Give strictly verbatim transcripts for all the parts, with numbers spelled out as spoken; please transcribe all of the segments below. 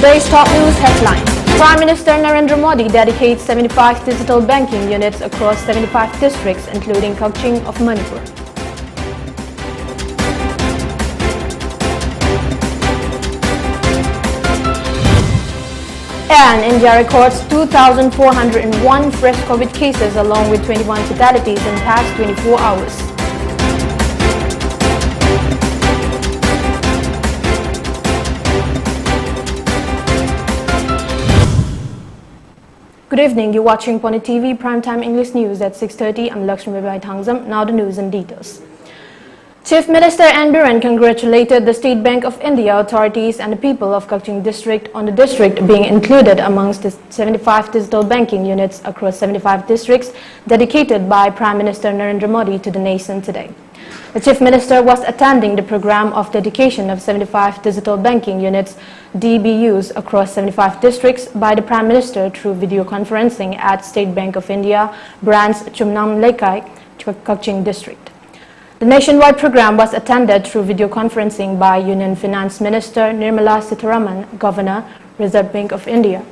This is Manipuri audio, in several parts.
Today's top news headlines. Prime Minister Narendra Modi dedicates seventy-five digital banking units across seventy-five districts, including Kakching of Manipur. And India records two thousand four hundred and one fresh COVID cases, along with twenty-one fatalities in past twenty-four hours. Good evening. You're watching Pone T V Primetime English News at six thirty. I'm Lakshmi Bai Thangzam. Now the news in details. Chief Minister N Biren congratulated the State Bank of India authorities and the people of Kakching district on the district being included amongst the seventy-five digital banking units across seventy-five districts dedicated by Prime Minister Narendra Modi to the nation today. The Chief Minister was attending the program of dedication of seventy-five digital banking units, D B Us, across seventy-five districts by the Prime Minister through video conferencing at State Bank of India branch Chumnam Leikai, Kakching district. The nationwide program was attended through video conferencing by Union Finance Minister Nirmala Sitharaman, Governor, Reserve Bank of India.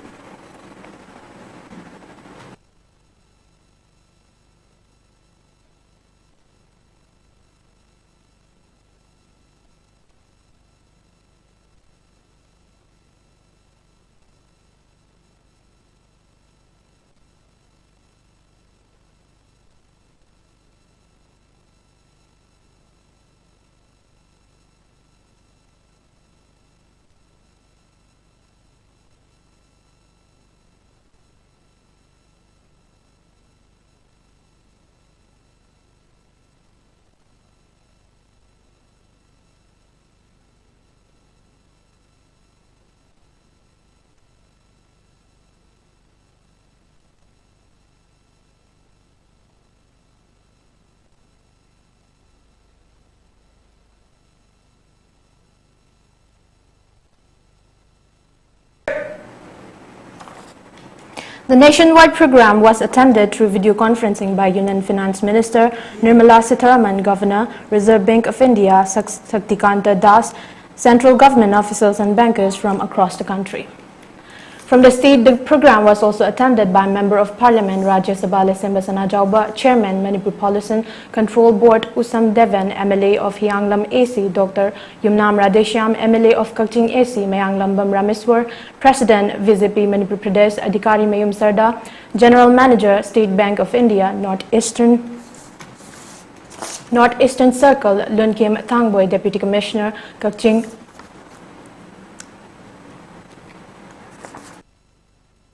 The nationwide program was attended through video conferencing by Union Finance Minister Nirmala Sitharaman, Governor, Reserve Bank of India, Shak-, Shaktikanta Das, central government officials and bankers from across the country. From the state, the program was also attended by Member of Parliament Rajya Sabha Leishemba Sanajaoba, Chairman Manipur Pollution Control Board Usam Devan, M L A of Hiyanglam A C Doctor Yumnam Radheshyam, M L A of Kakching A C Mayanglambam Rameswar, President V J P Manipur Pradesh Adhikari Mayum Sarda, General Manager State Bank of India North Eastern North Eastern Circle Lunkim Thangboi, Deputy Commissioner Kakching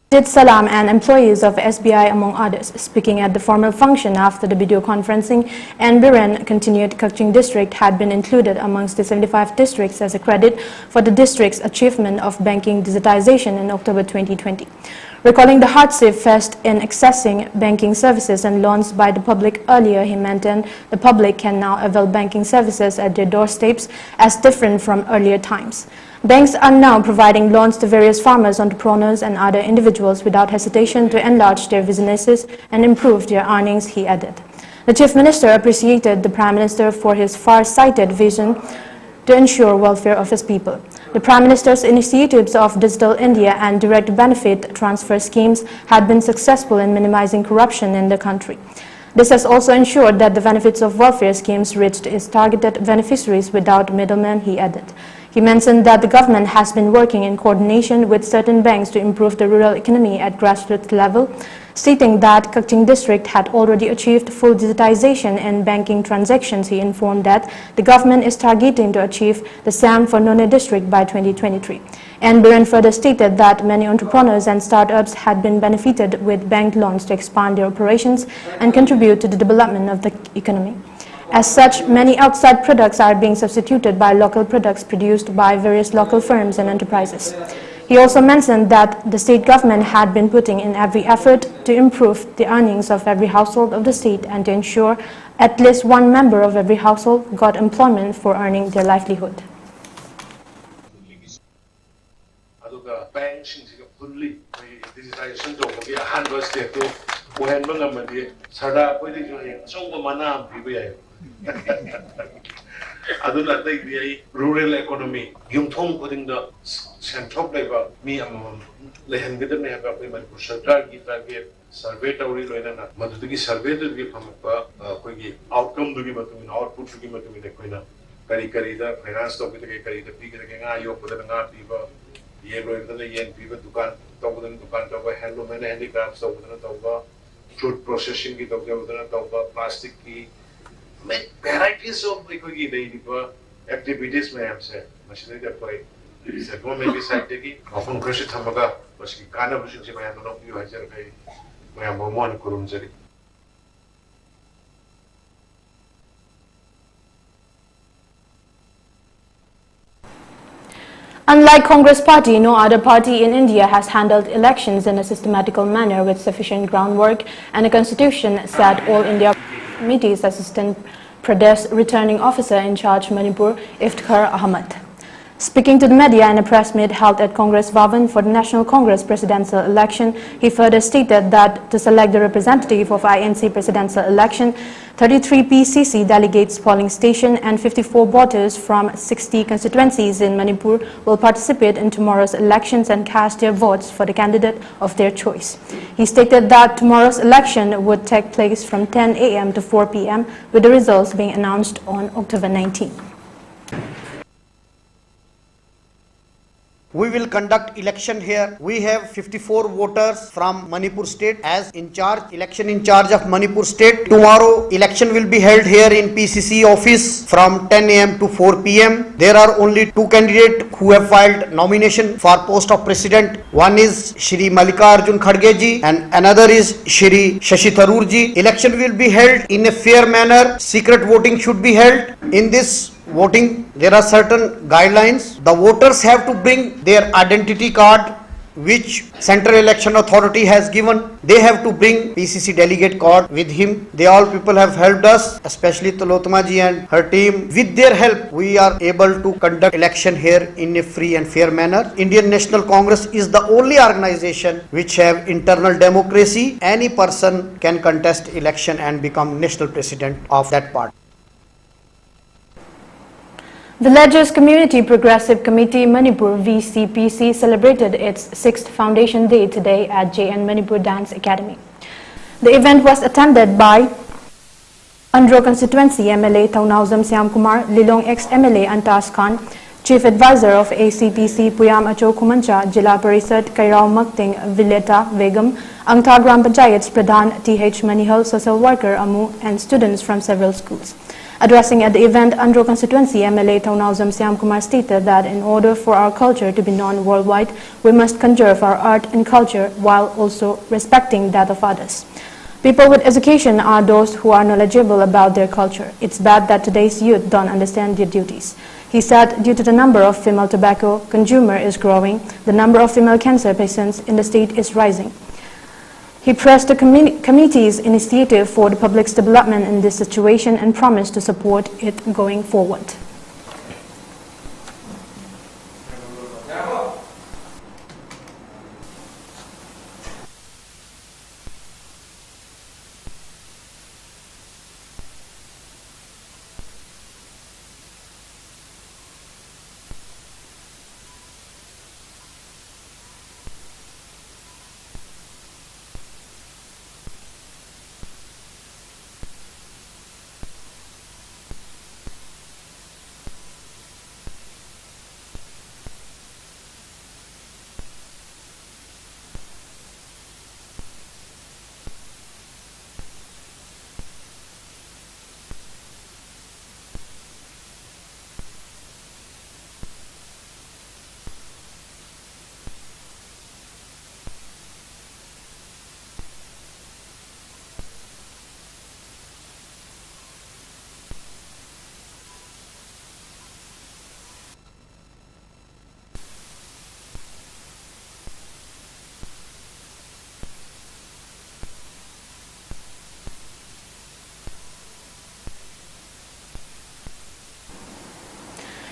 Jit Salam and employees of S B I, among others. Speaking at the formal function after the video conferencing, N Biren continued Kakching district had been included amongst the seventy-five districts as a credit for the district's achievement of banking digitization in October twenty twenty. Recalling the hardship faced in accessing banking services and loans by the public earlier, he maintained the public can now avail banking services at their doorsteps as different from earlier times. Banks are now providing loans to various farmers, entrepreneurs, and other individuals without hesitation to enlarge their businesses and improve their earnings, he added. The Chief Minister appreciated the Prime Minister for his far-sighted vision to ensure welfare of his people. The Prime Minister's initiatives of Digital India and direct benefit transfer schemes had been successful in minimizing corruption in the country. This has also ensured that the benefits of welfare schemes reached its targeted beneficiaries without middlemen, he added. He mentioned that the government has been working in coordination with certain banks to improve the rural economy at grassroots level, stating that Kakching district had already achieved full digitization in banking transactions. He informed that the government is targeting to achieve the same for Noney district by twenty twenty-three. And Biren further stated that many entrepreneurs and startups had been benefited with bank loans to expand their operations and contribute to the development of the economy. As such, many outside products are being substituted by local products produced by various local firms and enterprises. He also mentioned that the state government had been putting in every effort to improve the earnings of every household of the state and to ensure at least one member of every household got employment for earning their livelihood. ꯑꯗꯨꯒ ꯕꯦꯡꯛꯁꯤꯡꯁꯤꯒ ꯐꯨꯜꯂꯤ ꯑꯩꯈꯣꯏ ꯗꯤꯖꯤꯇꯥꯏꯖꯦꯁꯟ ꯇꯧꯕꯒꯤ ꯑꯍꯥꯟꯕ ꯁ꯭ꯇꯦꯞꯇꯨ ꯑꯣꯏꯍꯟꯕ ꯉꯝꯃꯗꯤ ꯁꯔꯗꯥꯔ ꯑꯩꯈꯣꯏꯗꯒꯤꯁꯨ ꯍꯌꯦꯡ ꯑꯆꯧꯕ ꯃꯅꯥ ꯑꯃ ꯄꯤꯕ ꯌꯥꯏ꯫ ꯑꯗꯨꯅ ꯑꯇꯩꯗꯤ ꯑꯩ ꯔꯨꯔꯦꯜ ꯏꯀꯣꯅꯣꯃꯤ, ꯌꯨꯝꯊꯣꯡ ꯈꯨꯗꯤꯡꯗ ꯁꯦꯟꯊꯣꯛ ꯂꯩꯕ ꯃꯤ ꯑꯃꯃꯝ ꯂꯩꯍꯟꯒꯗꯕꯅꯤ ꯍꯥꯏꯕ ꯑꯩꯈꯣꯏ ꯃꯅꯤꯄꯨꯔ ꯁꯔꯀꯥꯔꯒꯤ ꯇꯥꯔꯒꯦꯠ ꯁꯔꯚꯦ ꯇꯧꯔꯤ꯫ ꯂꯣꯏꯅꯅ ꯃꯗꯨꯗꯒꯤ ꯁꯔꯚꯦꯗꯨꯗꯒꯤ ꯐꯪꯉꯛꯄ ꯑ, ꯑꯩꯈꯣꯏꯒꯤ ꯑꯥꯎꯠꯀꯝꯗꯨꯒꯤ ꯃꯇꯨꯡ ꯏꯟꯅ, ꯑꯥꯎꯠꯄꯨꯠꯇꯨꯒꯤ ꯃꯇꯨꯡ ꯏꯟꯅ ꯑꯩꯈꯣꯏꯅ ꯀꯔꯤ ꯀꯔꯤꯗ ꯐꯥꯏꯅꯥꯟꯁ ꯇꯧꯒꯗꯒꯦ, ꯀꯔꯤꯗ ꯄꯤꯒꯗꯒꯦ, ꯉꯥ ꯌꯣꯛꯄꯗꯅ ꯉꯥ ꯄꯤꯕ, ꯌꯦꯟ ꯂꯣꯏꯕꯗꯅ ꯌꯦꯟ ꯄꯤꯕ, ꯗꯨꯀꯥꯟ ꯇꯧꯕꯗꯅ ꯗꯨꯀꯥꯟ ꯇꯧꯕ, ꯍꯦꯟꯂꯨꯝ ꯑꯦꯟ ꯍꯦꯟꯗꯤꯀ꯭ꯔꯥꯐ ꯇꯧꯕꯗꯅ ꯇꯧꯕ, ꯐ꯭ꯔꯨꯠ ꯄ꯭ꯔꯣꯁꯦꯁꯤꯡꯒꯤ ꯇꯧꯖꯕꯗꯅ ꯇꯧꯕ, ꯄ꯭ꯂꯥꯁꯇꯤꯛꯀꯤ ꯃꯦ-, ꯚꯦꯔꯥꯏꯇꯤꯁ ꯑꯣꯐ ꯑꯩꯈꯣꯏꯒꯤ ꯂꯩꯔꯤꯕ ꯑꯦꯛꯇꯤꯚꯤꯇꯤꯁ ꯃꯌꯥꯝꯁꯦ ꯃꯁꯤꯗꯩꯗ ꯑꯩꯈꯣꯏ ꯁꯦꯟꯇ꯭ꯔꯦꯜ ꯒꯣꯔꯃꯦꯟꯒꯤ ꯁꯥꯏꯠꯇꯒꯤ ꯋꯥꯐꯝ ꯈꯔꯁꯨ ꯊꯝꯃꯒ ꯃꯁꯤꯒꯤ ꯀꯥꯟꯅꯕꯁꯤꯡꯁꯦ ꯃꯌꯥꯝꯅ ꯂꯧꯕꯤꯌꯨ ꯍꯥꯏꯖꯔꯒ ꯑꯩ ꯃꯌꯥꯝꯕꯨ ꯑꯃꯨꯛ ꯍꯟꯅ ꯈꯨꯔꯨꯝꯖꯔꯤ꯫ Unlike Congress party, no other party in India has handled elections in a systematical manner with sufficient groundwork and a constitution, said All India Committee's Assistant Pradesh Returning Officer in Charge Manipur, Iftikhar Ahmed. Speaking to the media in a press meet held at Congress Bhavan for the National Congress presidential election, he further stated that to select the representative of I N C presidential election, thirty-three P C C delegates polling station and fifty-four voters from sixty constituencies in Manipur will participate in tomorrow's elections and cast their votes for the candidate of their choice. He stated that tomorrow's election would take place from ten a m to four p m, with the results being announced on October nineteenth. We will conduct election here. We have fifty-four voters from Manipur state as in charge, election in charge of Manipur state. Tomorrow election will be held here in P C C office from ten a m to four p m. There are only two candidates who have filed nomination for post of president. One is Shri Mallikarjun Kharge ji and another is Shri Shashi Tharoor ji. Election will be held in a fair manner. Secret voting should be held. In this voting, there are certain guidelines. The voters have to bring their identity card, which Central Election Authority has given. They have to bring P C C delegate card with him. They all people have helped us, especially Tilotama ji and her team. With their help, we are able to conduct election here in a free and fair manner. Indian National Congress is the only organization which have internal democracy. Any person can contest election and become national president of that party. Villages Community Progressive Committee Manipur, V C P C, celebrated its sixth Foundation Day today at J N Manipur Dance Academy. The event was attended by Andro Constituency M L A Thounaojam Shyamkumar, Lilong ex M L A Antaz Khan, Chief Advisor of A C P C Puyam Acho Khumancha, Jila Parishad Kairao Makting Vileta Begum, Angtha Gram Panchayat's Pradhan T H Manihal, social worker Amu, and students from several schools. Addressing at the event, Andro Constituency M L A Thounaojam Shyamkumar stated that in order for our culture to be known worldwide, we must conserve our art and culture while also respecting that of others. People with education are those who are knowledgeable about their culture. It's bad that today's youth don't understand their duties. He said, due to the number of female tobacco consumer is growing, the number of female cancer patients in the state is rising. He pressed the commi- committee's initiative for the public's development in this situation and promised to support it going forward.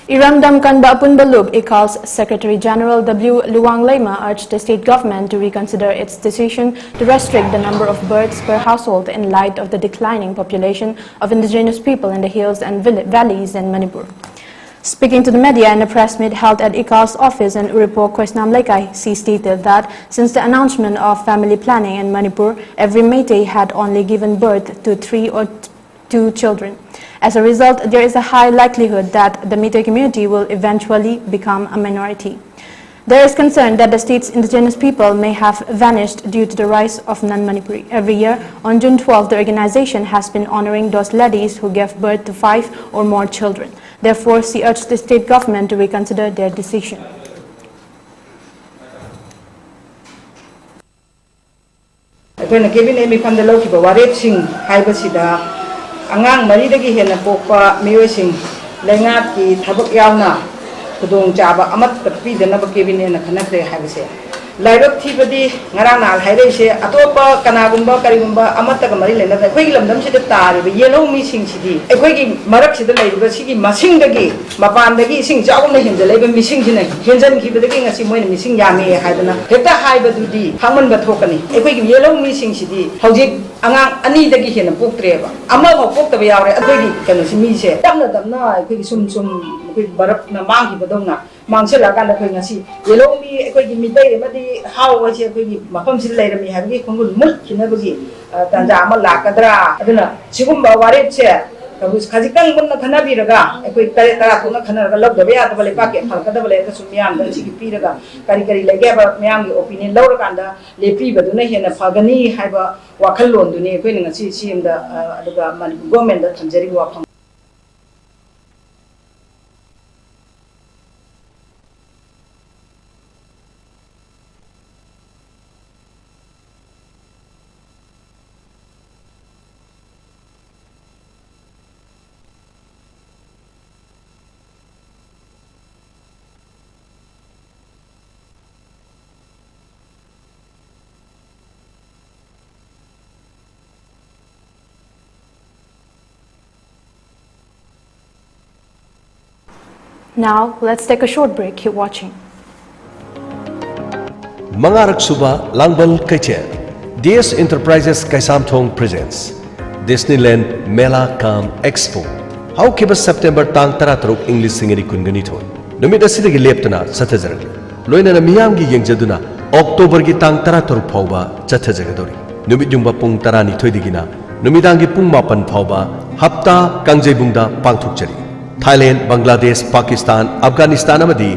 Iramdam Kanba Apunba Lup, ICAL's Secretary General W Luwang Leima urged the state government to reconsider its decision to restrict the number of births per household in light of the declining population of indigenous people in the hills and vill- valleys in Manipur. Speaking to the media in a press meet held at ICAO's office in Uripok, Khoisnam Leikai, she stated that since the announcement of family planning in Manipur, every Meitei had only given birth to three or t- two children. As a result, there is a high likelihood that the Meitei community will eventually become a minority. There is concern that the state's indigenous people may have vanished due to the rise of non-Manipuri. Every year, on June twelfth, the organization has been honoring those ladies who gave birth to five or more children. Therefore, she urged the state government to reconsider their decision. ꯑꯩꯈꯣꯏꯅ ꯀꯦꯕꯤꯅꯦꯠ ꯃꯤꯐꯝꯗ ꯂꯧꯈꯤꯕ ꯋꯥꯔꯦꯞꯁꯤꯡ ꯍꯥꯏꯕꯁꯤꯗ, ꯑꯉꯥꯡ ꯃꯔꯤꯗꯒꯤ ꯍꯦꯟꯅ ꯄꯣꯛꯄ ꯃꯤꯑꯣꯏꯁꯤꯡ ꯂꯩꯉꯥꯛꯀꯤ ꯊꯕꯛ ꯌꯥꯎꯅ ꯈꯨꯗꯣꯡꯆꯥꯕ ꯑꯃꯠꯇ ꯄꯤꯗꯅꯕ ꯀꯦꯕꯤꯅꯦꯠꯅ ꯈꯟꯅꯈ꯭ꯔꯦ ꯍꯥꯏꯕꯁꯦ꯫ ꯂꯥꯏꯕꯛ ꯊꯤꯕꯗꯤ, ꯉꯔꯥꯡ ꯅꯍꯥꯟ ꯍꯥꯏꯔꯛꯏꯁꯦ, ꯑꯇꯣꯞꯄ ꯀꯅꯥꯒꯨꯝꯕ ꯀꯔꯤꯒꯨꯝꯕ ꯑꯃꯠꯇꯒ ꯃꯔꯤ ꯂꯩꯅꯗꯅ ꯑꯩꯈꯣꯏꯒꯤ ꯂꯝꯗꯝꯁꯤꯗ ꯇꯥꯔꯤꯕ ꯌꯦꯜꯍꯧ ꯃꯤꯁꯤꯡꯁꯤꯗꯤ ꯑꯩꯈꯣꯏꯒꯤ ꯃꯔꯛꯁꯤꯗ ꯂꯩꯔꯤꯕ ꯁꯤꯒꯤ ꯃꯁꯤꯡꯗꯒꯤ ꯃꯄꯥꯟꯗꯒꯤ ꯏꯁꯤꯡ ꯏꯆꯥꯎꯒꯨꯝꯅ ꯍꯦꯟꯖꯜꯂꯛꯏꯕ ꯃꯤꯁꯤꯡꯁꯤꯅ ꯍꯦꯟꯖꯟꯈꯤꯕꯗꯒꯤ ꯉꯁꯤ ꯃꯣꯏꯅ ꯃꯤꯁꯤꯡ ꯌꯥꯝꯃꯦ ꯍꯥꯏꯗꯅ ꯍꯦꯛꯇ ꯍꯥꯏꯕꯗꯨꯗꯤ ꯍꯥꯡꯃꯟꯕ ꯊꯣꯛꯀꯅꯤ꯫ ꯑꯩꯈꯣꯏꯒꯤ ꯌꯦꯜꯍꯧ ꯃꯤꯁꯤꯡꯁꯤꯗꯤ ꯍꯧꯖꯤꯛ ꯑꯉꯥꯡ ꯑꯅꯤꯗꯒꯤ ꯍꯦꯟꯅ ꯄꯣꯛꯇ꯭ꯔꯦꯕ, ꯑꯃꯐꯥꯎ ꯄꯣꯛꯇꯕ ꯌꯥꯎꯔꯦ꯫ ꯑꯩꯈꯣꯏꯒꯤ ꯀꯩꯅꯣꯁꯤ, ꯃꯤꯁꯦ ꯇꯞꯅ ꯇꯞꯅ ꯑꯩꯈꯣꯏꯒꯤ ꯁꯨꯝ ꯁꯨꯝ ꯑꯩꯈꯣꯏ ꯕꯔꯞꯅ ꯃꯥꯡꯈꯤꯕꯗꯧꯅ ꯃꯥꯡꯁꯤꯜꯂꯛꯑꯀꯥꯟꯗ, ꯑꯩꯈꯣꯏ ꯉꯁꯤ ꯌꯦꯜꯍꯧ ꯃꯤ, ꯑꯩꯈꯣꯏꯒꯤ ꯃꯤꯇꯩ ꯑꯃꯗꯤ ꯍꯥꯎ ꯍꯥꯏꯁꯦ ꯑꯩꯈꯣꯏꯒꯤ ꯃꯐꯝꯁꯤꯗ ꯂꯩꯔꯝꯃꯤ ꯍꯥꯏꯕꯒꯤ ꯈꯣꯡꯒꯨꯜ ꯃꯨꯠꯈꯤꯅꯕꯒꯤ, ꯑ, ꯇꯥꯟꯖꯥ ꯑꯃ ꯂꯥꯛꯀꯗ꯭ꯔꯥ? ꯑꯗꯨꯅ ꯁꯤꯒꯨꯝꯕ ꯋꯥꯔꯦꯞꯁꯦ ꯈꯖꯤꯛꯇꯪ ꯃꯨꯟꯅ ꯈꯟꯅꯕꯤꯔꯒ, ꯑꯩꯈꯣꯏ ꯇꯔꯦꯠ ꯇꯔꯥ ꯊꯣꯛꯅ ꯈꯟꯅꯔꯒ ꯂꯧꯗꯕ ꯌꯥꯗꯕ ꯂꯩꯕꯥꯛꯀꯤ ꯐꯔꯛꯀꯗꯕ ꯂꯩꯔꯒꯁꯨ ꯃꯤꯌꯥꯝꯗ ꯁꯤꯒꯤ ꯄꯤꯔꯒ, ꯀꯔꯤ ꯀꯔꯤ ꯂꯩꯒꯦ ꯍꯥꯏꯕ ꯃꯤꯌꯥꯝꯒꯤ ꯑꯣꯄꯤꯅꯤꯌꯟ ꯂꯧꯔꯀꯥꯟꯗ ꯂꯦꯞꯄꯤꯕꯗꯨꯅ ꯍꯦꯟꯅ ꯐꯒꯅꯤ ꯍꯥꯏꯕ ꯋꯥꯈꯜꯂꯣꯟꯗꯨꯅꯤ ꯑꯩꯈꯣꯏꯅ ꯉꯁꯤ ꯁꯤ ꯑꯦꯝꯗ, ꯑ, ꯑꯗꯨꯒ ꯃꯅꯤꯄꯨꯔ ꯒꯣꯔꯃꯦꯟꯗ ꯊꯝꯖꯔꯤꯕ ꯋꯥꯐꯝ꯫ Now, let's take a short break. Keep watching. ꯃꯉꯥꯔꯛ ꯁꯨꯕ ꯂꯥꯡꯕꯜ ꯀꯩꯊꯦꯜ, DS Enterprises Keishamthong presents Disneyland Mela cum Expo. ꯍꯧꯈꯤꯕ ꯁꯦꯞꯇꯦꯝꯕꯔ ꯇꯥꯡ ꯇꯔꯥꯇꯔꯨꯛ, ꯏꯪ ꯂꯤꯁꯤꯡ ꯑꯅꯤ ꯀꯨꯟꯒꯅꯤꯊꯣꯏ ꯅꯨꯃꯤꯠ ꯑꯁꯤꯗꯒꯤ ꯂꯦꯞꯇꯅ ꯆꯠꯊꯖꯔꯛꯂꯤ꯫ ꯂꯣꯏꯅꯅ ꯃꯤꯌꯥꯝꯒꯤ ꯌꯦꯡꯖꯗꯨꯅ ꯑꯣꯛꯇꯣꯕꯔꯒꯤ ꯇꯥꯡ ꯇꯔꯥꯇꯔꯨꯛ ꯐꯥꯎꯕ ꯆꯠꯊꯖꯒꯗꯧꯔꯤ꯫ ꯅꯨꯃꯤꯠ ꯌꯨꯡꯕ ꯄꯨꯡ ꯇꯔꯥꯅꯤꯊꯣꯏꯗꯒꯤꯅ ꯅꯨꯃꯤꯗꯥꯡꯒꯤ ꯄꯨꯡ ꯃꯥꯄꯟ ꯐꯥꯎꯕ ꯍꯞꯇꯥ ꯀꯥꯡꯖꯩꯕꯨꯡꯗ ꯄꯥꯡꯊꯣꯛꯆꯔꯤ꯫ ꯊꯥꯏꯂꯦꯟ, ꯕꯪꯒ꯭ꯂꯥꯗꯦꯁ, ꯄꯥꯀꯤꯁꯇꯥꯟ, ꯑꯐꯒꯥꯅꯤꯁꯇꯥꯟ ꯑꯃꯗꯤ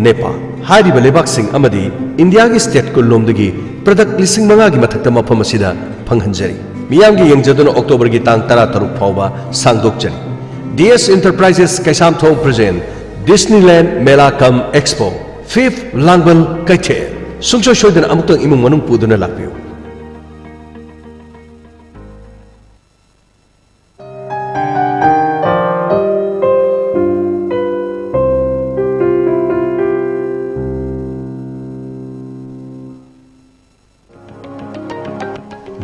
ꯅꯦꯄꯥꯜ ꯍꯥꯏꯔꯤꯕ ꯂꯩꯕꯥꯛꯁꯤꯡ ꯑꯃꯗꯤ ꯏꯟꯗꯤꯌꯥꯒꯤ ꯁ꯭ꯇꯦꯠ ꯀꯨꯟꯂꯣꯝꯗꯒꯤ ꯄ꯭ꯔꯗꯛ ꯂꯤꯁꯤꯡ ꯃꯉꯥꯒꯤ ꯃꯊꯛꯇ ꯃꯐꯝ ꯑꯁꯤꯗ ꯐꯪꯍꯟꯖꯔꯤ꯫ ꯃꯤꯌꯥꯝꯒꯤ ꯌꯦꯡꯖꯗꯨꯅ ꯑꯣꯛꯇꯣꯕꯔꯒꯤ ꯇꯥꯡ ꯇꯔꯥꯇꯔꯨꯛ ꯐꯥꯎꯕ ꯁꯥꯡꯗꯣꯛꯆꯔꯤ꯫ D S enterprises Keishamthong present Disneyland Mela cum Expo, fifth ꯂꯥꯡꯕꯜ ꯀꯩꯊꯦꯜ꯫ ꯁꯨꯡꯁꯣꯏ ꯁꯣꯏꯗꯅ ꯑꯃꯨꯛꯇꯪ ꯏꯃꯨꯡ ꯃꯅꯨꯡ ꯄꯨꯗꯨꯅ ꯂꯥꯛꯄꯤꯌꯨ꯫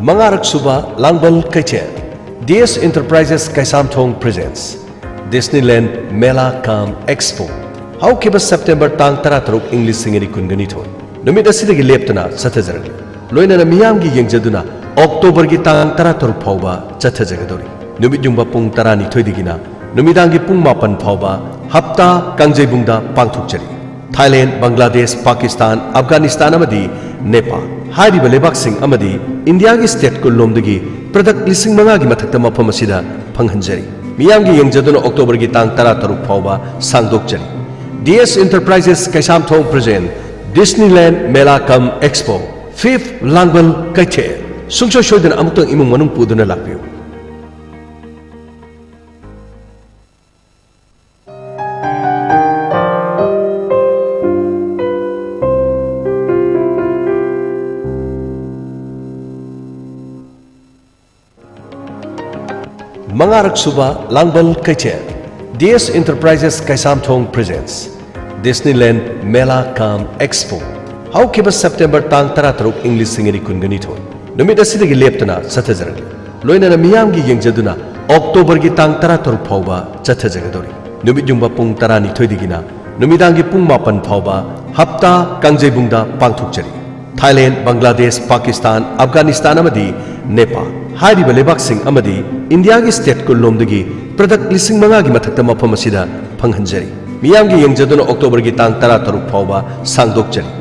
ꯃꯉꯥꯔꯛ ꯁꯨꯕ ꯂꯥꯡꯕꯜ ꯀꯩꯊꯦꯜ꯫ ꯗꯤ S enterprises Keishamthong presents Disneyland Mela cum Expo, ꯍꯧꯈꯤꯕ ꯁꯦꯞꯇꯦꯝꯕꯔ ꯇꯥꯡ ꯇꯔꯥꯇꯔꯨꯛ, ꯏꯪ ꯂꯤꯁꯤꯡ ꯑꯅꯤ ꯀꯨꯟꯒꯅꯤꯊꯣꯏ ꯅꯨꯃꯤꯠ ꯑꯁꯤꯗꯒꯤ ꯂꯦꯞꯇꯅ ꯆꯠꯊꯖꯔꯛꯂꯤ꯫ ꯂꯣꯏꯅꯅ ꯃꯤꯌꯥꯝꯒꯤ ꯌꯦꯡꯖꯗꯨꯅ ꯑꯣꯛꯇꯣꯕꯔꯒꯤ ꯇꯥꯡ ꯇꯔꯥꯇꯔꯨꯛ ꯐꯥꯎꯕ ꯆꯠꯊꯖꯒꯗꯧꯔꯤ꯫ ꯅꯨꯃꯤꯠ ꯌꯨꯡꯕ ꯄꯨꯡ ꯇꯔꯥꯅꯤꯊꯣꯏꯗꯒꯤꯅ ꯅꯨꯃꯤꯗꯥꯡꯒꯤ ꯄꯨꯡ ꯃꯥꯄꯟ ꯐꯥꯎꯕ ꯍꯞꯇꯥ ꯀꯥꯡꯖꯩꯕꯨꯡꯗ ꯄꯥꯡꯊꯣꯛꯆꯔꯤ꯫ ꯊꯥꯏꯂꯦꯟ, ꯕꯪꯒ꯭ꯂꯥꯗꯦꯁ, ꯄꯥꯀꯤꯁꯇꯥꯟ, ꯑꯐꯒꯥꯅꯤꯁꯇꯥꯟ ꯑꯃꯗꯤ ꯅꯦꯄꯥꯜ ꯍꯥꯏꯔꯤꯕ ꯂꯩꯕꯥꯛꯁꯤꯡ ꯑꯃꯗꯤ ꯏꯟꯗꯤꯌꯥꯒꯤ ꯁ꯭ꯇꯦꯠ ꯀꯨꯟꯂꯣꯝꯗꯒꯤ ꯄ꯭ꯔꯗꯛ ꯂꯤꯁꯤꯡ ꯃꯉꯥꯒꯤ ꯃꯊꯛꯇ ꯃꯐꯝ ꯑꯁꯤꯗ ꯐꯪꯍꯟꯖꯔꯤ꯫ ꯃꯤꯌꯥꯝꯒꯤ ꯌꯦꯡꯖꯗꯨꯅ ꯑꯣꯛꯇꯣꯕꯔꯒꯤ ꯇꯥꯡ ꯇꯔꯥꯇꯔꯨꯛ ꯐꯥꯎꯕ ꯁꯥꯡꯗꯣꯛꯆꯔꯤ꯫ D S enterprises Keishamthong present Disneyland Mela cum Expo, fifth ꯂꯥꯡꯕꯜ ꯀꯩꯊꯦꯜ꯫ ꯁꯨꯡꯁꯣꯏ ꯁꯣꯏꯗꯅ ꯑꯃꯨꯛꯇꯪ ꯏꯃꯨꯡ ꯃꯅꯨꯡ ꯄꯨꯗꯨꯅ ꯂꯥꯛꯄꯤꯌꯨ꯫ ꯃꯉꯥꯔꯛ ꯁꯨꯕ ꯂꯥꯡꯕꯜ ꯀꯩꯊꯦꯜ꯫ ꯗꯤ S enterprises Keishamthong presents Disneyland Mela cum Expo, ꯍꯧꯈꯤꯕ ꯁꯦꯞꯇꯦꯝꯕꯔ ꯇꯥꯡ ꯇꯔꯥꯇꯔꯨꯛ, ꯏꯪ ꯂꯤꯁꯤꯡ ꯑꯅꯤ ꯀꯨꯟꯒꯅꯤꯊꯣꯏ ꯅꯨꯃꯤꯠ ꯑꯁꯤꯗꯒꯤ ꯂꯦꯞꯇꯅ ꯆꯠꯊꯖꯔꯛꯂꯤ꯫ ꯂꯣꯏꯅꯅ ꯃꯤꯌꯥꯝꯒꯤ ꯌꯦꯡꯖꯗꯨꯅ ꯑꯣꯛꯇꯣꯕꯔꯒꯤ ꯇꯥꯡ ꯇꯔꯥꯇꯔꯨꯛ ꯐꯥꯎꯕ ꯆꯠꯊꯖꯒꯗꯧꯔꯤ꯫ ꯅꯨꯃꯤꯠ ꯌꯨꯡꯕ ꯄꯨꯡ ꯇꯔꯥꯅꯤꯊꯣꯏꯗꯒꯤꯅ ꯅꯨꯃꯤꯗꯥꯡꯒꯤ ꯄꯨꯡ ꯃꯥꯄꯟ ꯐꯥꯎꯕ ꯍꯞꯇꯥ ꯀꯥꯡꯖꯩꯕꯨꯡꯗ ꯄꯥꯡꯊꯣꯛꯆꯔꯤ꯫ ꯊꯥꯏꯂꯦꯟ, ꯕꯪꯒ꯭ꯂꯥꯗꯦꯁ, ꯄꯥꯀꯤꯁꯇꯥꯟ, ꯑꯐꯒꯥꯅꯤꯁꯇꯥꯟ ꯑꯃꯗꯤ ꯅꯦꯄꯥꯜ ꯍꯥꯏꯔꯤꯕ ꯂꯩꯕꯥꯛꯁꯤꯡ ꯑꯃꯗꯤ ꯏꯟꯗꯤꯌꯥꯒꯤ ꯁ꯭ꯇꯦꯠ ꯀꯨꯟꯂꯣꯝꯗꯒꯤ ꯄ꯭ꯔꯗꯛ ꯂꯤꯁꯤꯡ ꯃꯉꯥꯒꯤ ꯃꯊꯛꯇ ꯃꯐꯝ ꯑꯁꯤꯗ ꯐꯪꯍꯟꯖꯔꯤ꯫ ꯃꯤꯌꯥꯝꯒꯤ ꯌꯦꯡꯖꯗꯨꯅ ꯑꯣꯛꯇꯣꯕꯔꯒꯤ ꯇꯥꯡ ꯇꯔꯥ ꯇꯔꯨꯛ ꯐꯥꯎꯕ ꯁꯥꯡꯗꯣꯛꯆꯔꯤ꯫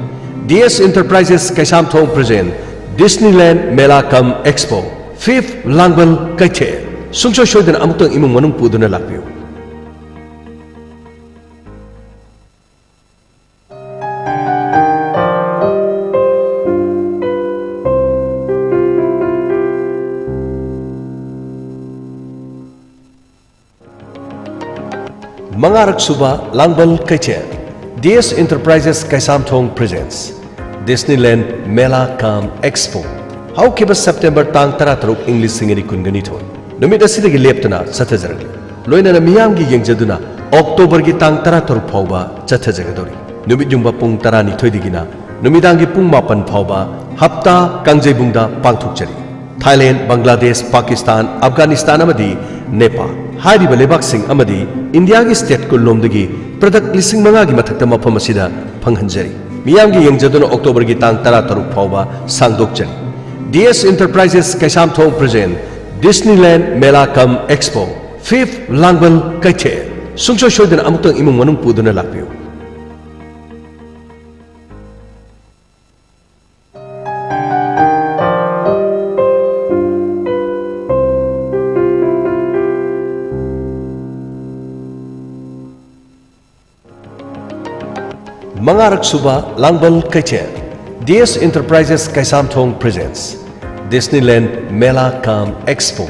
ꯗꯤ ꯑꯦꯁ Enterprises Keishamthong present Disneyland Mela cum Expo, fifth ꯂꯥꯡꯕꯜ ꯀꯩꯊꯦꯜ꯫ ꯁꯨꯡꯁꯣꯏ ꯁꯣꯏꯗꯅ ꯑꯃꯨꯛꯇꯪ ꯏꯃꯨꯡ ꯃꯅꯨꯡ ꯄꯨꯗꯨꯅ ꯂꯥꯛꯄꯤꯌꯨ꯫ ꯃꯉꯥꯔꯛ ꯁꯨꯕ ꯂꯥꯡꯕꯜ ꯀꯩꯊꯦꯜ꯫ D S Enterprises Keishamthong presents Disneyland Mela cum Expo꯫ ꯍꯧꯈꯤꯕ ꯁꯦꯞꯇꯦꯝꯕꯔ ꯇꯥꯡ ꯇꯔꯥ ꯇꯔꯨꯛ, ꯏꯪ ꯂꯤꯁꯤꯡ ꯑꯅꯤ ꯀꯨꯟꯒ ꯅꯤꯊꯣꯏ ꯅꯨꯃꯤꯠ ꯑꯁꯤꯗꯒꯤ ꯂꯦꯞꯇꯅ ꯆꯠꯊꯖꯔꯛꯂꯤ꯫ ꯂꯣꯏꯅꯅ ꯃꯤꯌꯥꯝꯒꯤ ꯌꯦꯡꯖꯗꯨꯅ ꯑꯣꯛꯇꯣꯕꯔꯒꯤ ꯇꯥꯡ ꯇꯔꯥ ꯇꯔꯨꯛ ꯐꯥꯎꯕ ꯆꯠꯊꯖꯒꯗꯧꯔꯤ꯫ ꯅꯨꯃꯤꯠ ꯌꯨꯡꯕ ꯄꯨꯡ ꯇꯔꯥꯅꯤꯊꯣꯏꯗꯒꯤꯅ ꯅꯨꯃꯤꯗꯥꯡꯒꯤ ꯄꯨꯡ ꯃꯥꯄꯟ ꯐꯥꯎꯕ ꯍꯞꯇꯥ ꯀꯥꯡꯖꯩꯕꯨꯡꯗ ꯄꯥꯡꯊꯣꯛꯆꯔꯤ꯫ ꯊꯥꯏꯂꯦꯟ, ꯕꯪꯒ꯭ꯂꯥꯗꯦꯁ, ꯄꯥꯀꯤꯁꯇꯥꯟ, ꯑꯐꯒꯥꯅꯤꯁꯇꯥꯟ ꯑꯃꯗꯤ ꯅꯦꯄꯥꯜ ꯍꯥꯏꯔꯤꯕ ꯂꯩꯕꯥꯛꯁꯤꯡ ꯑꯃꯗꯤ ꯏꯟꯗꯤꯌꯥꯒꯤ ꯁ꯭ꯇꯦꯠ ꯀꯨꯟꯂꯣꯝꯗꯒꯤ ꯄ꯭ꯔꯗꯛ ꯂꯤꯁꯤꯡ ꯃꯉꯥꯒꯤ ꯃꯊꯛꯇ ꯃꯐꯝ ꯑꯁꯤꯗ ꯐꯪꯍꯟꯖꯔꯤ꯫ ꯃꯤꯌꯥꯝꯒꯤ ꯌꯦꯡꯖꯗꯨꯅ ꯑꯣꯛꯇꯣꯕꯔꯒꯤ ꯇꯥꯡ ꯇꯔꯥ ꯇꯔꯨꯛ ꯐꯥꯎꯕ ꯁꯥꯡꯗꯣꯛꯆꯔꯤ꯫ ꯗꯤ ꯑꯦꯁ Enterprises Keishamthong present Disneyland Mela cum Expo, fifth ꯂꯥꯡꯕꯜ ꯀꯩꯊꯦꯜ꯫ ꯁꯨꯡꯁꯣꯏ ꯁꯣꯏꯗꯅ ꯑꯃꯨꯛꯇꯪ ꯏꯃꯨꯡ ꯃꯅꯨꯡ ꯄꯨꯗꯨꯅ ꯂꯥꯛꯄꯤꯌꯨ꯫ ꯃꯉꯥꯔꯛ ꯁꯨꯕ ꯂꯥꯡꯕꯜ ꯀꯩꯊꯦꯜ꯫ D S Enterprises Keishamthong presents Disneyland Mela cum Expo꯫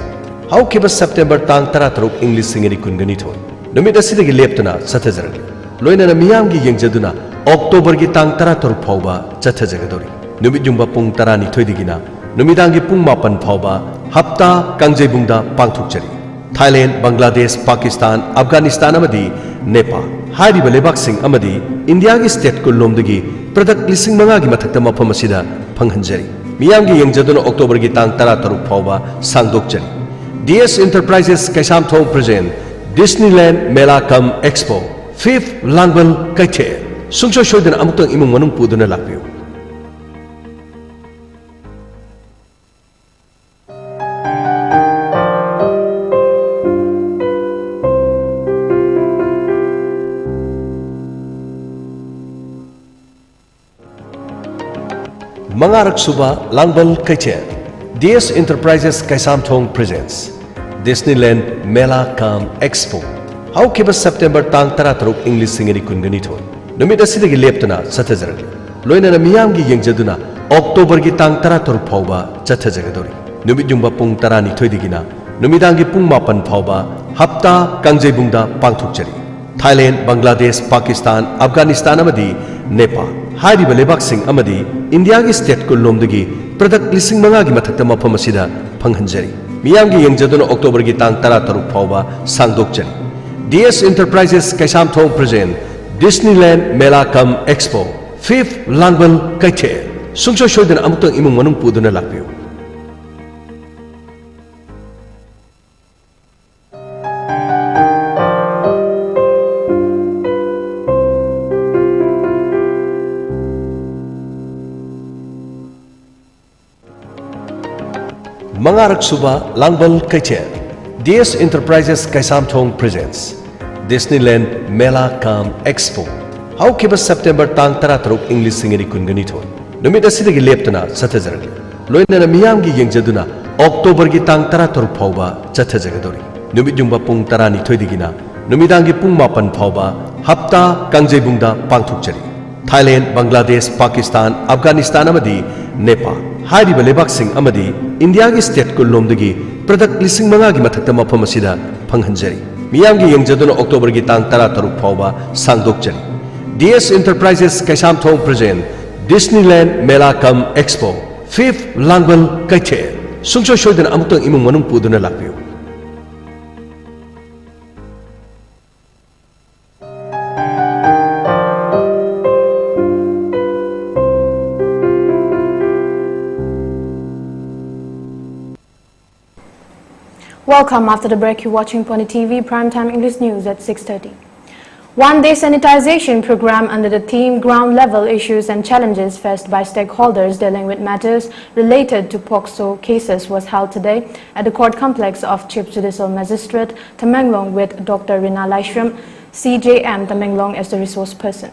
ꯍꯧꯈꯤꯕ ꯁꯦꯞꯇꯦꯝꯕꯔ ꯇꯥꯡ ꯇꯔꯥ ꯇꯔꯨꯛ, ꯏꯪ ꯂꯤꯁꯤꯡ ꯑꯅꯤ ꯀꯨꯟꯒ ꯅꯤꯊꯣꯏ ꯅꯨꯃꯤꯠ ꯑꯁꯤꯗꯒꯤ ꯂꯦꯞꯇꯅ ꯆꯠꯊꯖꯔꯛꯂꯤ꯫ ꯂꯣꯏꯅꯅ ꯃꯤꯌꯥꯝꯒꯤ ꯌꯦꯡꯖꯗꯨꯅ ꯑꯣꯛꯇꯣꯕꯔꯒꯤ ꯇꯥꯡ ꯇꯔꯥ ꯇꯔꯨꯛ ꯐꯥꯎꯕ ꯆꯠꯊꯖꯒꯗꯧꯔꯤ꯫ ꯅꯨꯃꯤꯠ ꯌꯨꯡꯕ ꯄꯨꯡ ꯇꯔꯥꯅꯤꯊꯣꯏꯗꯒꯤꯅ ꯅꯨꯃꯤꯗꯥꯡꯒꯤ ꯄꯨꯡ ꯃꯥꯄꯟ ꯐꯥꯎꯕ ꯍꯞꯇꯥ ꯀꯥꯡꯖꯩꯕꯨꯡꯗ ꯄꯥꯡꯊꯣꯛꯆꯔꯤ꯫ ꯊꯥꯏꯂꯦꯟ, ꯕꯪꯒ꯭ꯂꯥꯗꯦꯁ, ꯄꯥꯀꯤꯁꯇꯥꯟ, ꯑꯐꯒꯥꯅꯤꯁꯇꯥꯟ ꯑꯃꯗꯤ ꯅꯦꯄꯥꯜ ꯍꯥꯏꯔꯤꯕ ꯂꯩꯕꯥꯛꯁꯤꯡ ꯑꯃꯗꯤ ꯏꯟꯗꯤꯌꯥꯒꯤ ꯁ꯭ꯇꯦꯠ ꯀꯨꯟꯂꯣꯝꯗꯒꯤ ꯄ꯭ꯔꯗꯛ ꯂꯤꯁꯤꯡ ꯃꯉꯥꯒꯤ ꯃꯊꯛꯇ ꯃꯐꯝ ꯑꯁꯤꯗ ꯐꯪꯍꯟꯖꯔꯤ꯫ ꯃꯤꯌꯥꯝꯒꯤ ꯌꯦꯡꯖꯗꯨꯅ ꯑꯣꯛꯇꯣꯕꯔꯒꯤ ꯇꯥꯡ ꯇꯔꯥ ꯇꯔꯨꯛ ꯐꯥꯎꯕ ꯁꯥꯡꯗꯣꯛꯆꯔꯤ꯫ ꯗꯤ ꯑꯦꯁ Enterprises Keishamthong present Disneyland Mela cum Expo, fifth ꯂꯥꯡꯕꯜ ꯀꯩꯊꯦꯜ꯫ ꯁꯨꯡꯁꯣꯏ ꯁꯣꯏꯗꯅ ꯑꯃꯨꯛꯇꯪ ꯏꯃꯨꯡ ꯃꯅꯨꯡ ꯄꯨꯗꯨꯅ ꯂꯥꯛꯄꯤꯌꯨ꯫ ꯃꯉꯥꯔꯛ ꯁꯨꯕ ꯂꯥꯡꯕꯜ ꯀꯩꯊꯦꯜ, D S Enterprises Keishamthong presents Disneyland Mela cum Expo꯫ ꯍꯧꯈꯤꯕ September ꯇꯥꯡ ꯇꯔꯥꯇꯔꯨꯛ, ꯏꯪ ꯂꯤꯁꯤꯡ ꯑꯅꯤ ꯀꯨꯟꯒ ꯅꯤꯊꯣꯏ ꯅꯨꯃꯤꯠ ꯑꯁꯤꯗꯒꯤ ꯂꯦꯞꯇꯅ ꯆꯠꯊꯖꯔꯛꯂꯤ꯫ ꯂꯣꯏꯅꯅ ꯃꯤꯌꯥꯝꯒꯤ ꯌꯦꯡꯖꯗꯨꯅ Octoberꯒꯤ ꯇꯥꯡ ꯇꯔꯥꯇꯔꯨꯛ ꯐꯥꯎꯕ ꯆꯠꯊꯖꯒꯗꯧꯔꯤ꯫ ꯅꯨꯃꯤꯠ ꯌꯨꯡꯕ ꯄꯨꯡ ꯇꯔꯥꯅꯤꯊꯣꯏꯗꯒꯤꯅ ꯅꯨꯃꯤꯗꯥꯡꯒꯤ ꯄꯨꯡ ꯃꯥꯄꯟ ꯐꯥꯎꯕ ꯍꯞꯇꯥ ꯀꯥꯡꯖꯩꯕꯨꯡꯗ ꯄꯥꯡꯊꯣꯛꯆꯔꯤ꯫ ꯊꯥꯏꯂꯦꯟ, ꯕꯪꯒ꯭ꯂꯥꯗꯦꯁ, ꯄꯥꯀꯤꯁꯇꯥꯟ, ꯑꯐꯒꯥꯅꯤꯁꯇꯥꯟ ꯑꯃꯗꯤ ꯅꯦꯄꯥꯜ ꯍꯥꯏꯔꯤꯕ ꯂꯩꯕꯥꯛꯁꯤꯡ ꯑꯃꯗꯤ ꯏꯟꯗꯤꯌꯥꯒꯤ state ꯀꯨꯟꯂꯣꯝꯗꯒꯤ product ꯂꯤꯁꯤꯡ ꯃꯉꯥꯒꯤ ꯃꯊꯛꯇ ꯃꯐꯝ ꯑꯁꯤꯗ ꯐꯪꯍꯟꯖꯔꯤ꯫ ꯃꯤꯌꯥꯝꯒꯤ ꯌꯦꯡꯖꯗꯨꯅ Octoberꯒꯤ ꯇꯥꯡ ꯇꯔꯥꯇꯔꯨꯛ ꯐꯥꯎꯕ ꯁꯥꯡꯗꯣꯛꯆꯔꯤ꯫ ꯗꯤ ꯑꯦꯁ Enterprises Keishamthong present Disneyland Mela cum Expo, fifth ꯂꯥꯡꯕꯜ ꯀꯩꯊꯦꯜ꯫ ꯁꯨꯡꯁꯣꯏ ꯁꯣꯏꯗꯅ ꯑꯃꯨꯛꯇꯪ ꯏꯃꯨꯡ ꯃꯅꯨꯡ ꯄꯨꯗꯨꯅ ꯂꯥꯛꯄꯤꯌꯨ꯫ ꯃꯉꯥꯔꯛ ꯁꯨꯕ ꯂꯥꯡꯕꯜ ꯀꯩꯊꯦꯜ, D S Enterprises Keishamthong presents Disneyland Mela cum Expo꯫ ꯍꯧꯈꯤꯕ September ꯇꯥꯡ ꯇꯔꯥꯇꯔꯨꯛ, ꯏꯪ ꯂꯤꯁꯤꯡ ꯑꯅꯤ ꯀꯨꯟꯒ ꯅꯤꯊꯣꯏ ꯅꯨꯃꯤꯠ ꯑꯁꯤꯗꯒꯤ ꯂꯦꯞꯇꯅ ꯆꯠꯊꯖꯔꯛꯂꯤ꯫ ꯂꯣꯏꯅꯅ ꯃꯤꯌꯥꯝꯒꯤ ꯌꯦꯡꯖꯗꯨꯅ Octoberꯒꯤ ꯇꯥꯡ ꯇꯔꯥꯇꯔꯨꯛ ꯐꯥꯎꯕ ꯆꯠꯊꯖꯒꯗꯧꯔꯤ꯫ ꯅꯨꯃꯤꯠ ꯌꯨꯡꯕ ꯄꯨꯡ ꯇꯔꯥꯅꯤꯊꯣꯏꯗꯒꯤꯅ ꯅꯨꯃꯤꯗꯥꯡꯒꯤ ꯄꯨꯡ ꯃꯥꯄꯟ ꯐꯥꯎꯕ ꯍꯞꯇꯥ ꯀꯥꯡꯖꯩꯕꯨꯡꯗ ꯄꯥꯡꯊꯣꯛꯆꯔꯤ꯫ ꯊꯥꯏꯂꯦꯟ, ꯕꯪꯒ꯭ꯂꯥꯗꯦꯁ, ꯄꯥꯀꯤꯁꯇꯥꯟ, ꯑꯐꯒꯥꯅꯤꯁꯇꯥꯟ ꯑꯃꯗꯤ ꯅꯦꯄꯥꯜ ꯍꯥꯏꯔꯤꯕ ꯂꯩꯕꯥꯛꯁꯤꯡ ꯑꯃꯗꯤ ꯏꯟꯗꯤꯌꯥꯒꯤ state ꯀꯨꯟꯂꯣꯝꯗꯒꯤ product ꯂꯤꯁꯤꯡ ꯃꯉꯥꯒꯤ ꯃꯊꯛꯇ ꯃꯐꯝ ꯑꯁꯤꯗ ꯐꯪꯍꯟꯖꯔꯤ꯫ ꯃꯤꯌꯥꯝꯒꯤ ꯌꯦꯡꯖꯗꯨꯅ Octoberꯒꯤ ꯇꯥꯡ ꯇꯔꯥꯇꯔꯨꯛ ꯐꯥꯎꯕ ꯁꯥꯡꯗꯣꯛꯆꯔꯤ꯫ ꯗꯤ ꯑꯦꯁ Enterprises Keishamthong present Disneyland Mela cum Expo, fifth ꯂꯥꯡꯕꯜ ꯀꯩꯊꯦꯜ꯫ ꯁꯨꯡꯁꯣꯏ ꯁꯣꯏꯗꯅ ꯑꯃꯨꯛꯇꯪ ꯏꯃꯨꯡ ꯃꯅꯨꯡ ꯄꯨꯗꯨꯅ ꯂꯥꯛꯄꯤꯌꯨ꯫ Welcome. After the break, you're watching Pony T V Primetime English News at six thirty. One-day sanitization program under the theme Ground Level Issues and Challenges Faced by Stakeholders Dealing with Matters Related to POCSO Cases was held today at the court complex of Chief Judicial Magistrate Tamenglong with Doctor Rina Laishram, C J M Tamenglong, as the resource person.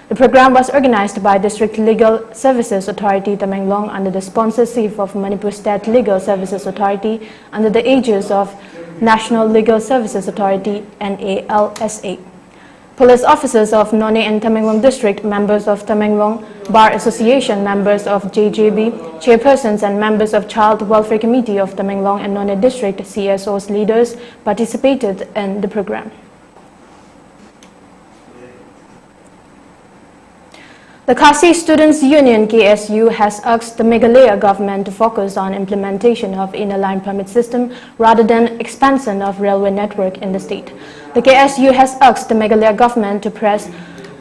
The program was organized by District Legal Services Authority Tamenglong under the sponsorship of Manipur State Legal Services Authority under the aegis of National Legal Services Authority, N A L S A. Police officers of Noney and Tamenglong District, members of Tamenglong Bar Association, members of J J B, chairpersons and members of Child Welfare Committee of Tamenglong and Noney District, C S Os leaders participated in the program. The Khasi Students Union, K S U, has asked the Meghalaya government to focus on implementation of inner line permit system rather than expansion of railway network in the state. The K S U has asked the Meghalaya government to press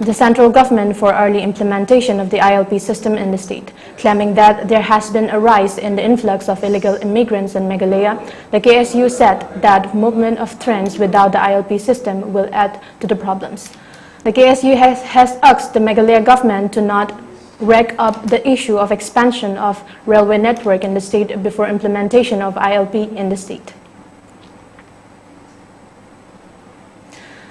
the central government for early implementation of the I L P system in the state, claiming that there has been a rise in the influx of illegal immigrants in Meghalaya. The K S U said that movement of trains without the I L P system will add to the problems. The K S U has, has asked the Meghalaya government to not rake up the issue of expansion of railway network in the state before implementation of I L P in the state.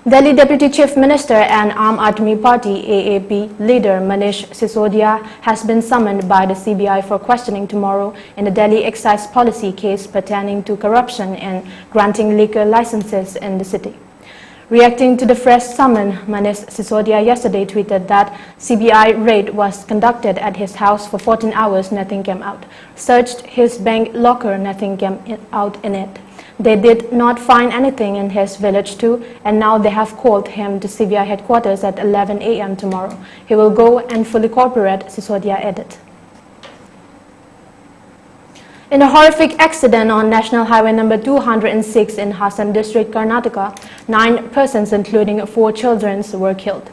Delhi Deputy Chief Minister and Aam Aadmi Party, A A P, leader Manish Sisodia has been summoned by the C B I for questioning tomorrow in the Delhi excise policy case pertaining to corruption in granting liquor licenses in the city. Reacting to the fresh summon, Manish Sisodia yesterday tweeted that C B I raid was conducted at his house for fourteen hours, nothing came out. Searched his bank locker, nothing came in, out in it. They did not find anything in his village too, and now they have called him to C B I headquarters at eleven a m tomorrow. He will go and fully cooperate, Sisodia added. In a horrific accident on National Highway number two hundred six in Hassan district, Karnataka, nine persons, including four children, were killed.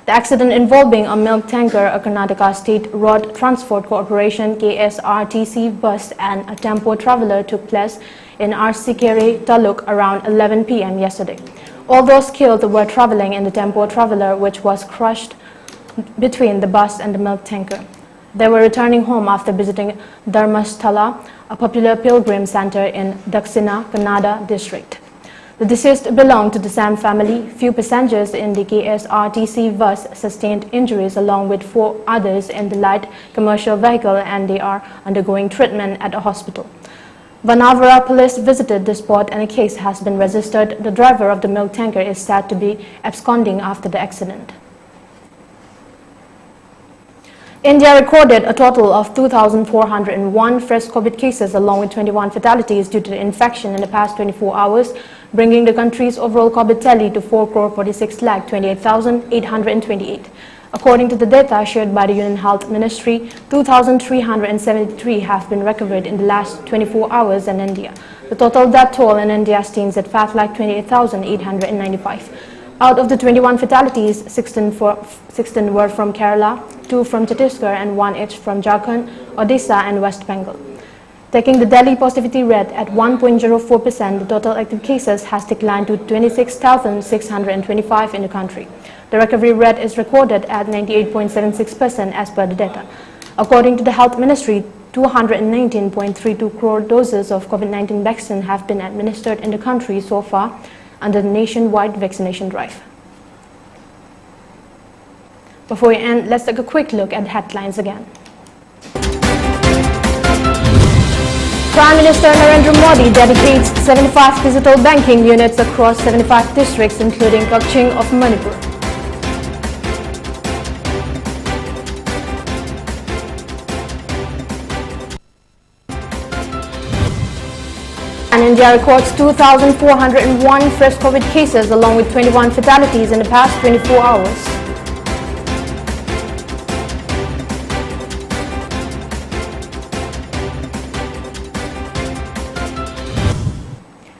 The accident involving a milk tanker, a Karnataka State Road Transport Corporation, K S R T C, bus and a tempo traveler took place in Arsikere Taluk around eleven p m yesterday. All those killed were traveling in the tempo traveler, which was crushed between the bus and the milk tanker. They were returning home after visiting Dharmasthala, a popular pilgrim center in Daksina Kannada district. The deceased belonged to the same family. Few passengers in the K S R T C bus sustained injuries along with four others in the light commercial vehicle, and they are undergoing treatment at a hospital. Banavara police visited the spot and a case has been registered. The driver of the milk tanker is said to be absconding after the accident. India recorded a total of two thousand four hundred and one fresh COVID cases, along with twenty-one fatalities due to the infection in the past twenty-four hours, bringing the country's overall COVID tally to four crore forty-six lakh twenty-eight thousand eight hundred and twenty-eight. According to the data shared by the Union Health Ministry, two thousand three hundred and seventy-three have been recovered in the last twenty-four hours in India. The total death toll in India stands at five lakh twenty-eight thousand eight hundred and ninety-five. Out of the twenty-one fatalities, sixteen for sixteen were from Kerala, two from Chhattisgarh, and one each from Jharkhand, Odisha, and West Bengal. Taking the daily positivity rate at one point zero four percent, the total active cases has declined to twenty-six thousand six hundred and twenty-five in the country. The recovery rate is recorded at ninety-eight point seven six percent as per the data. According to the Health Ministry, two hundred nineteen point three two crore doses of COVID nineteen vaccine have been administered in the country so far under the nationwide vaccination drive. Before we end, let's take a quick look at the headlines again. Prime Minister Narendra Modi dedicates seventy-five digital banking units across seventy-five districts, including Kakching of Manipur. And India records two thousand four hundred and one fresh COVID cases, along with twenty-one fatalities in the past twenty-four hours.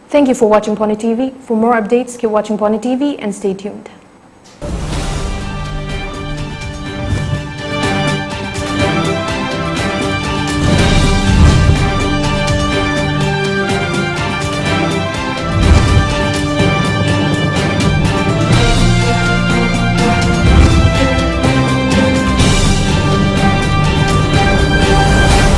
Thank you for watching Pony T V. For more updates, keep watching Pony T V and stay tuned.